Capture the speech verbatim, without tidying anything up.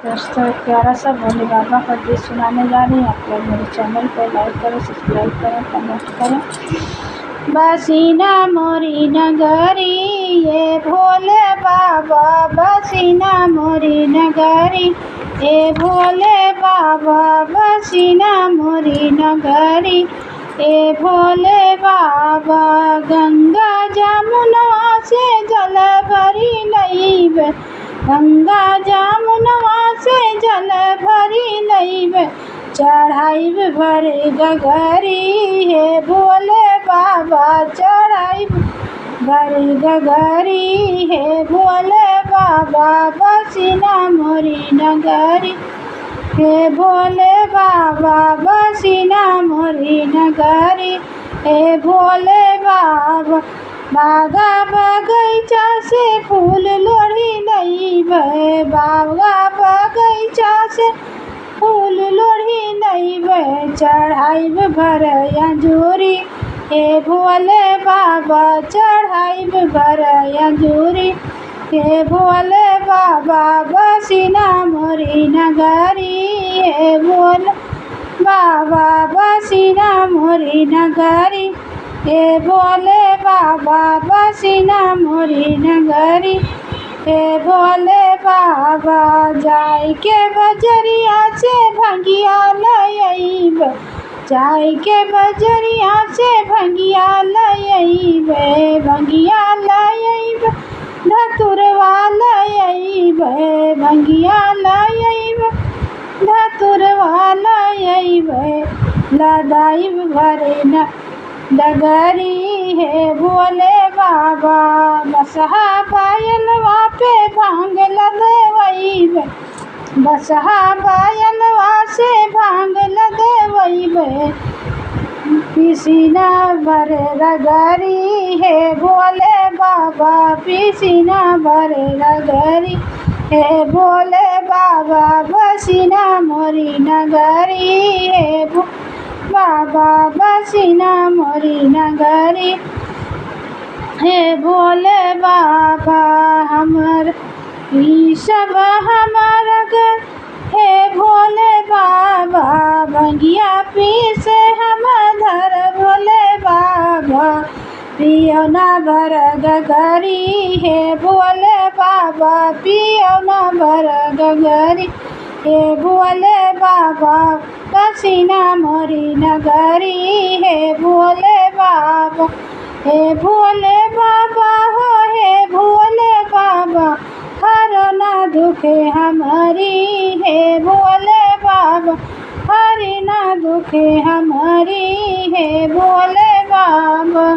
दोस्तों, एक प्यारा सा भोले बाबा का गीत सुनाने जा रही हूँ। आप लोग मेरे channel को like करें, subscribe करें, comment करें। बसी ना मोरी नगरी, ए भोले बाबा, बसी ना मोरी नगरी, ए भोले बाबा, बसी ना मोरी नगरी, ए भोले बाबा। गंगा जमुनवा से जल भरी लईबे, गंगा जमुनवा से जल भरी लईबे, चढ़ाइब भर गगरी, हे भोले बाबा, चढ़ाइब भर गगरी, हे भोले बाबा, बसी ना मोरी नगरी, हे भोले बाबा, बसी ना मोरी नगरी, हे भोले बाबा। बागा बगैचा से फूल लोढ़ी लईबे, बागा बगैचा से फूल लोढ़ी लईबे, चढ़ाइब भर अंजूरी, हे भोले बाबा, चढ़ाइब भर अंजूरी, हे भोले बाबा, बसी ना मोरी नगरी, हे भोले बाबा, बसी ना मोरी नगरी, हे भोले बाबा, बसी ना मोरी नगरी, हे भोले बाबा। जाइके बजरिया से भंगिया लईबे, जाइके बजरिया से भंगिया लईबे, भंगिया लईबे, धतुरवा लईबे, भंगिया लईबे, धतुरवा लईबे, लदाइब भरे ना डगरी, हे भोले बाबा। बसहा बयलवा पे भांग लदवइबे, बसहा बयलवा से भांग लदवइबे, पीसी ना भर रगरी, हे भोले बाबा, पीसी ना भर रगरी, हे भोले बाबा, बसी ना मोरी नगरी, हे भो-, बाबा, बसी ना मोरी नगरी, हे भोले बाबा। हमर ई सब हमर ग-, हे भोले बाबा, भंगिया पीसे हम धर भोले बाबा, पियो ना भर गगरी, हे भोले बाबा, पियो ना भर गगरी, हे भोले बाबा, बसी ना मोरी नगरी, हे भोले बाबा, हे भोले बाबा हो, हे भोले बाबा, हरो ना दुखे हमरी, हे भोले बाबा, हरी ना दुखे हमरी, हे भोले बाबा।